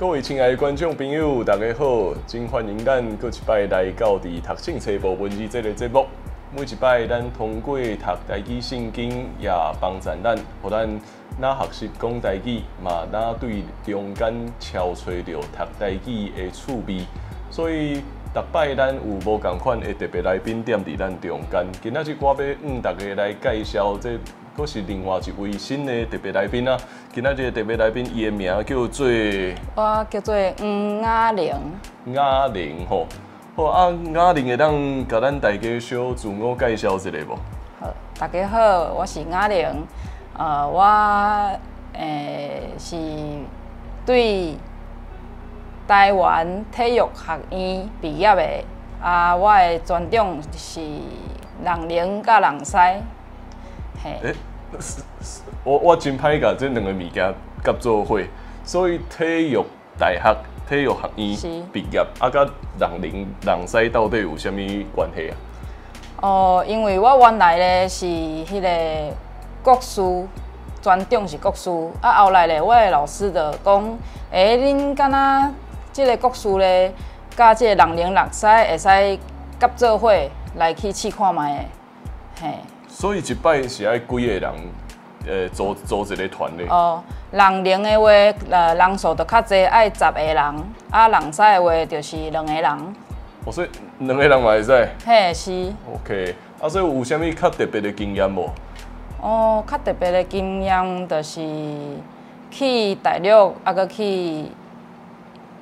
各位親愛的觀眾朋友，大家好，真歡迎咱閣一擺來到佇讀聖冊無文字這个節目。每一擺咱通過讀台語聖經，也幫助咱，予咱若學習講台語，嘛若對中間超揣著讀台語的趣味。所以，逐擺咱有無仝款的特別來賓踮佇咱中間。今仔日我欲向大家來介紹，這閣是另外一位新的特別來賓啊！今仔日的特別來賓，伊的名叫做我叫做黃雅玲。雅玲吼，好啊，雅玲會當共咱大家小自我介紹一下無？好，大家好，我是雅玲。我是對台灣體育學院畢業的。啊，我的專長是人龍佮人獅。嘿。欸，我真歹共這兩个物件佮做伙，所以體育大學、體育學院畢業，啊，佮人龍人獅到底有啥物關係啊？哦，因為我原來咧是彼个國師，專長是國師，啊，後來咧我的老師就講，欸，恁敢若這个國師咧，佮這个人龍人獅會使佮做伙來去試看覓的，嘿。所以一擺是愛幾个人，組組一个團咧？哦，人龍的話，人數就較濟，愛10個人；啊，人獅的話就是兩个人。哦，所以兩个人嘛會使？嘿，是。 OK，啊，所以有啥物較特別的經驗無？哦，較特別的經驗就是去大陸，啊，閣去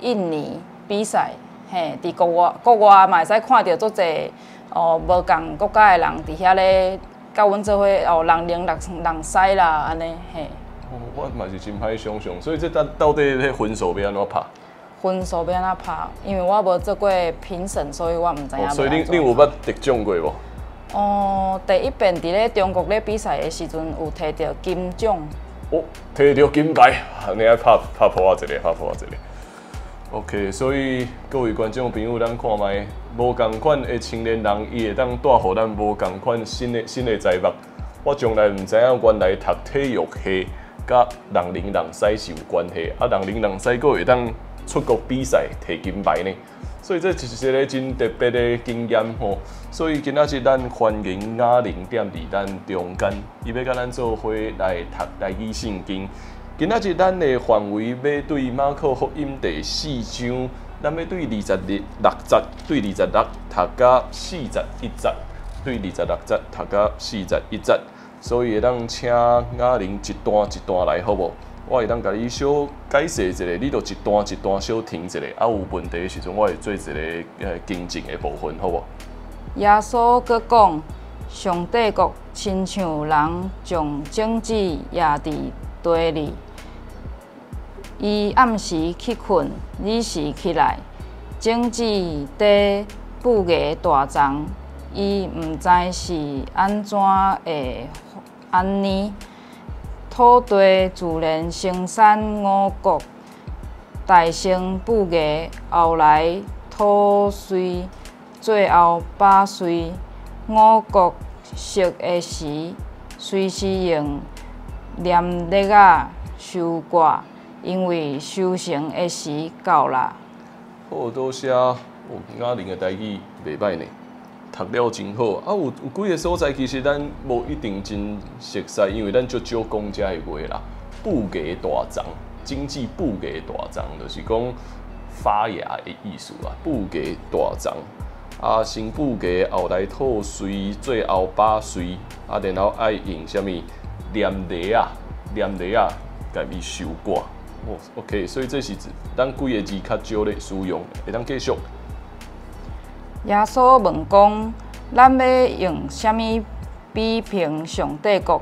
印尼比賽，嘿，佇國外國外嘛會使看著足濟哦，無仝國家的人佇遐咧。佮阮做伙哦，人龍人人獅啦，按呢嘿。哦，我嘛是真歹想象，所以這到底彼分數欲按怎拍？分數欲按怎拍？因為我無做過評審，所以我毋知影。所以恁有捌得獎過無？哦，第一遍佇咧中國咧比賽的時陣，有摕著金獎。哦，摕著金牌，你愛拍拍噗仔一下，拍噗仔一下。OK，所以各位觀眾朋友，咱看覓無仝款的青年人，伊會當帶予咱無仝款新的知識。我從來毋知影，原來讀體育系佮人龍人獅是有關係，啊，人龍人獅閣會當出國比賽摕金牌呢。所以這是一个真特別的經驗吼。所以今仔日咱歡迎雅玲踮佇咱中間，伊欲佮咱做伙來讀台語聖經。今仔日咱的範圍欲對馬可福音第四章，咱欲對26節，對26讀到41節，對26節讀到四十一節。所以會當請雅玲一段一段來，好無？我會當共你小解釋一下，你就一段一段小停一下，啊，有問題的時陣，我會做一个更正的部分，好無？耶穌閣講：上帝國親像人將種子掖佇地裡。伊暗時去睏，日時起來，種子佇孵芽大叢，伊毋知是按怎會按呢。土地自然生產五穀，大先孵芽，後來吐穗，最後拔穗。五穀熟的時，隨時用鐮犁仔收割。因為收成的時到啦。好，多謝。哦，雅玲的台語袂䆀呢，讀了真好。啊，有幾个所在其實咱無一定真熟悉，因為咱足少講遮的話啦。孵芽大叢，種子孵芽大叢，就是講發芽的意思啦。孵芽大叢，啊，先孵芽，後來吐穗，最後拔穗，啊，然後愛用啥物鐮犁仔，鐮犁仔，共伊收割。哦，OK，所以這是咱幾个字較少咧使用，會當繼續。耶穌問講：咱欲用啥物比評上帝國？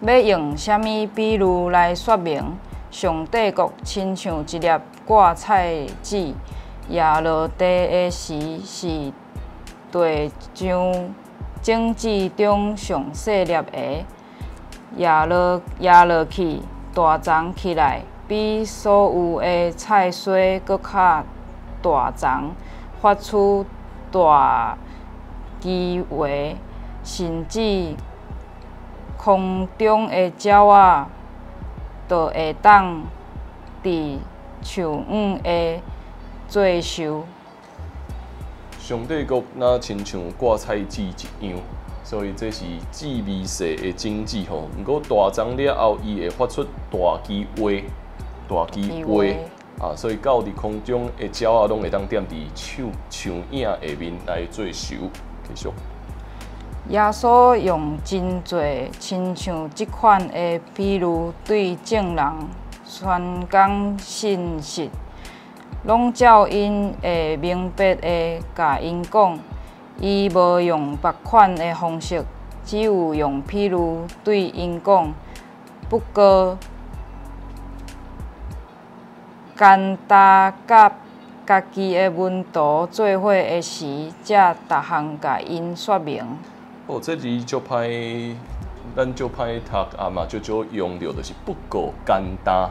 欲用啥物比喻來說明？上帝國親像一粒芥菜籽，掖落地的時，是地上種子中上細粒的，掖落去，大叢起來，比所有的菜蔬閣較大叢，發出大奇話，甚至空中的鳥仔，都會當佇樹影下做壽。上帝國若親像掛菜籽一樣，所以這是致微細的種子吼。毋過大欉了後，伊會發出大枝花，大枝花啊，所以到佇空中的鳥仔攏會當踮佇樹樹影下面來做壽。繼續。耶穌用真濟親像這款的比喻對眾人宣講信息，攏照𪜶會明白的共𪜶講。伊無用別款的方式，只有用比喻對𪜶講。不過，簡單佮家己的門徒做伙的時，才逐項共𪜶說明。哦，這字足歹，咱足歹讀啊嘛，足少用著，就是不過簡單，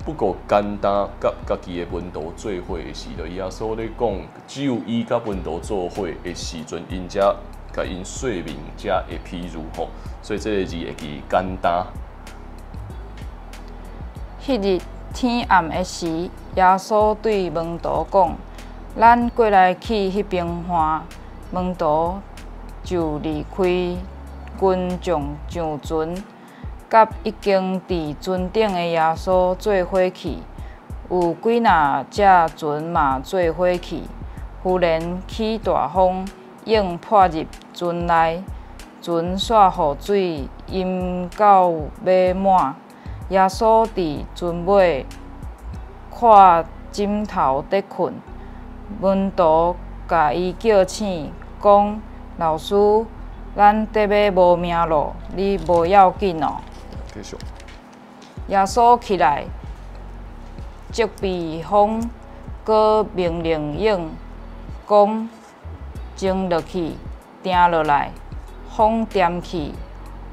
不過簡單，佮家己的門徒做伙的時，就耶穌咧講，只有伊佮門徒做伙的時陣，𪜶才共𪜶說明這的譬喻吼，所以這个字會記簡單。彼日天暗的時，耶穌對門徒講：咱過來去彼邊岸。門徒就離開群眾上船，佮已經佇船頂的耶穌做伙去。有幾若隻船嘛做伙去。忽然起大風，湧潑入船內，船煞予水淹到欲滿。耶穌佇船尾倚枕頭佇睏，門徒共伊叫醒，講：老師，咱得欲無命囉，你無要緊喔？繼續。耶穌起來，責備風，閣命令湧，講：靜落去，定落來。風恬去，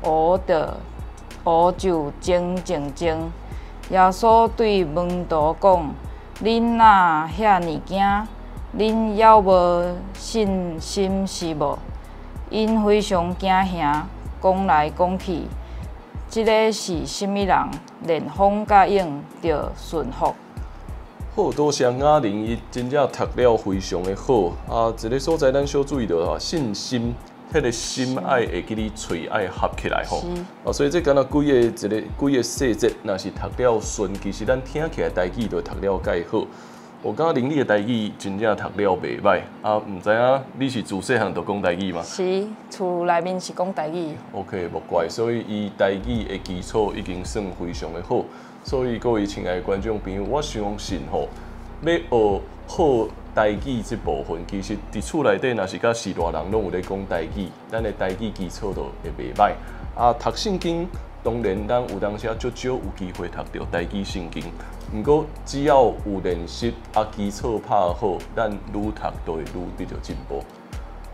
湖就靜靜靜。耶穌對門徒講：恁哪遐爾驚？恁猶無信心是無？𪜶非常驚嚇，講來講去，這个是啥物人？連風佮湧著順服。好，多謝雅玲，伊真正讀了非常的好。啊，一个所在咱小注意著吼，信心，彼个心愛會記你喙愛合起來吼。啊，所以這敢若幾个一个幾个細節，若是讀了順，其實咱聽起來台語就讀了蓋好。我感覺玲你的台語真正讀了袂䆀啊，毋知影你是自細漢就講台語嗎？是，厝內面是講台語。 OK，無怪，所以伊台語的基礎已經算非常的好。所以各位親愛的觀眾朋友，我相信吼，欲學好台語這部分，其實佇厝內底若是佮序大人攏有咧講台語，咱的台語基礎就會袂䆀。啊，讀聖經，當然咱有當時啊足少有機會讀著台語聖經。毋過只要有練習啊，基礎拍好，咱愈讀就會愈得著進步。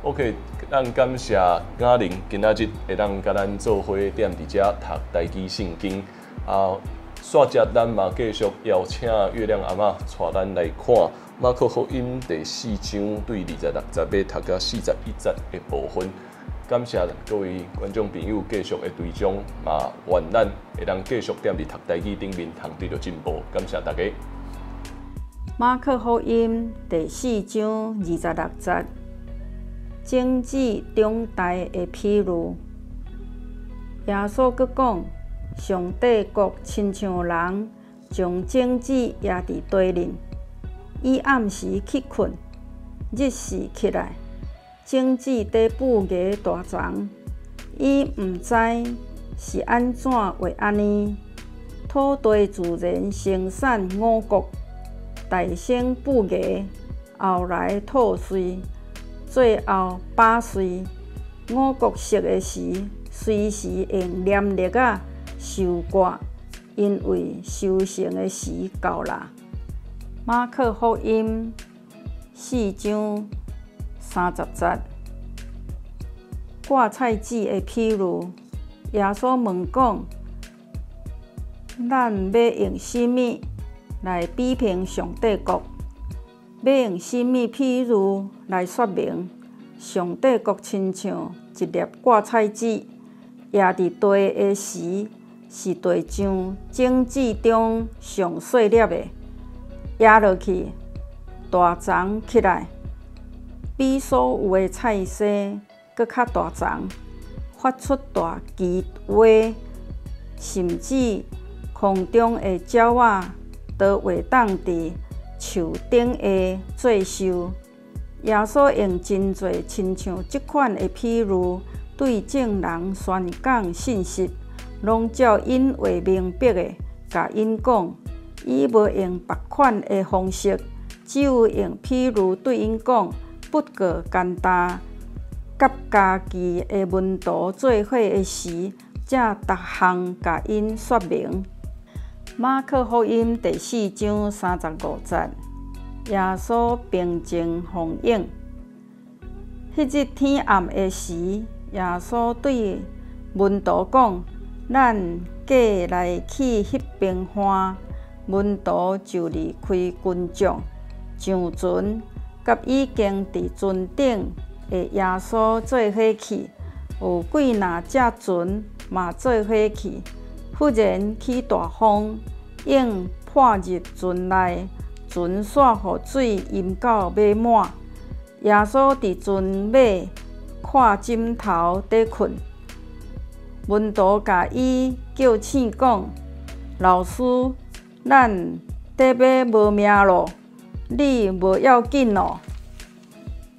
OK，咱感謝雅玲今仔日會當佮咱做伙踮佇遮讀台語聖經。啊，煞接咱嘛繼續邀請月亮阿嬤帶咱來看馬可福音第四章對26節欲讀到41節的部分。感謝各位觀眾朋友繼續的追蹤，嘛願咱會當繼續踮佇讀台語頂面通得著進步。感謝大家。馬可福音第四章26節，種子長大的譬喻。耶穌閣講：上帝國親像人將種子掖佇地裡，伊暗時去睏，日時起來，種子佇孵芽大叢，伊毋知是按怎會按呢。土地自然生產五穀，大先孵芽，後來吐穗，最後拔穗。五穀熟的時，隨時用鐮礫仔收割，因為收成的時到啦。馬可福音四章30節，掛菜籽的譬喻。耶穌問講：咱欲用啥物來比評上帝國？欲用啥物譬喻來說明？上帝國親像一粒掛菜籽，掖佇地的時，是地上種子中上細粒的。壓落去，大叢起來，比所有的菜西閣較大叢，發出大奇花，甚至空中的鳥仔都會當佇樹頂下做岫。耶穌用真濟親像這款的比喻，對眾人宣講信息，攏照𪜶會明白的，共𪜶講。伊無用別款的方式，只有用比喻對𪜶講。不過，干焦佮家己的門徒做伙的時，才逐項共𪜶說明。馬可福音第四章三十五節。耶穌平靜風湧。彼日天暗的時，耶穌對門徒講：咱過來去彼邊岸。門徒就離開群眾，上船，佮已經佇船頂的耶穌做伙去。有幾若隻船嘛做伙去。忽然起大風，湧潑入船內。船煞予水淹到欲滿。耶穌佇船尾靠枕頭佇睏。門徒共伊叫醒講：老師，咱欲無命囉，你無要緊囉？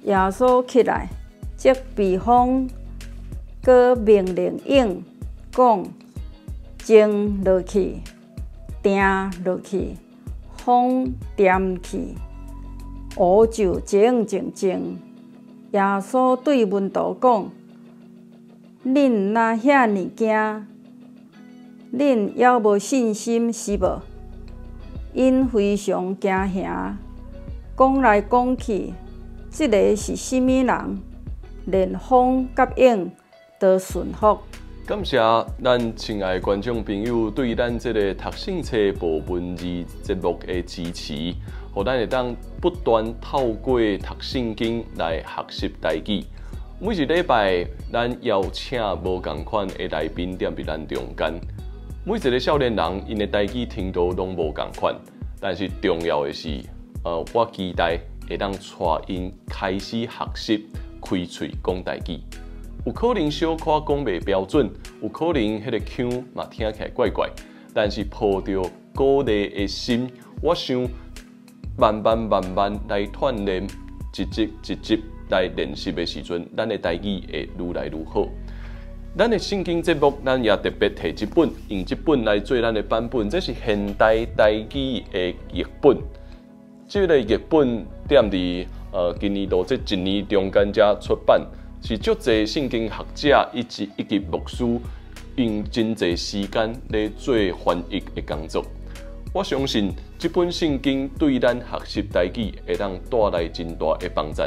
耶穌起來，責備風，閣命令湧，講：靜落去，定落去。風恬去，烏就靜靜靜。耶穌對門徒講：恁哪遐爾驚？恁猶無信心是無？𪜶非常驚嚇，講來講去，這个是啥物人？連風佮湧都順服。感謝咱親愛的觀眾朋友對咱這个讀聖冊無文字節目的支持，予咱會當不斷透過讀聖經來學習台語。每一禮拜，咱邀請無仝款的來賓踮佇咱中間。每一个少年人，𪜶的台語程度攏無仝款，但是重要的是，我期待會當帶𪜶開始學習開喙講台語。有可能小可講袂標準，有可能彼个腔嘛聽起來怪怪，但是抱著鼓勵的心，我想慢慢慢慢來鍛鍊，一集一集來練習的時陣，咱的台語會愈來愈好。咱的聖經節目，咱也特別提這本，用這本來做咱的版本，這是現代台語的譯本。這个譯本踮佇今年度這一年中間才出版。是足濟聖經學者以及牧師用真濟時間咧做翻譯的工作。我相信這本聖經對咱學習台語會當帶來真大的幫助。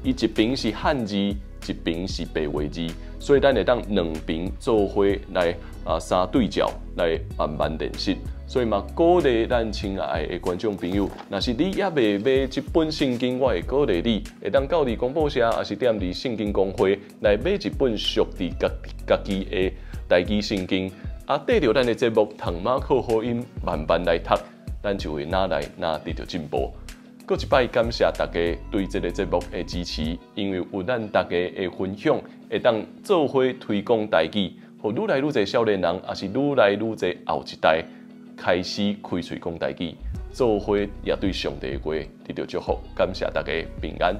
伊一邊是漢字，一邊是白話字，所以咱會當兩邊做伙來相對照來慢慢練習。所以嘛，鼓勵咱親愛的觀眾朋友，若是你猶未買這本聖經，我會鼓勵你，會當到佇公布社，抑是踮佇聖經公會來買一本屬佇家家己的台語聖經。啊，綴著咱的節目《讀馬可福音》，慢慢來讀，咱就會愈來愈得著進步。閣一擺感謝大家對這个節目的支持，因為有咱大家的分享，會當做伙推廣台語，予愈來愈濟少年人，抑是愈來愈濟後一代開始開喙講台語，做伙也對上帝的話得著祝福。感謝大家平安。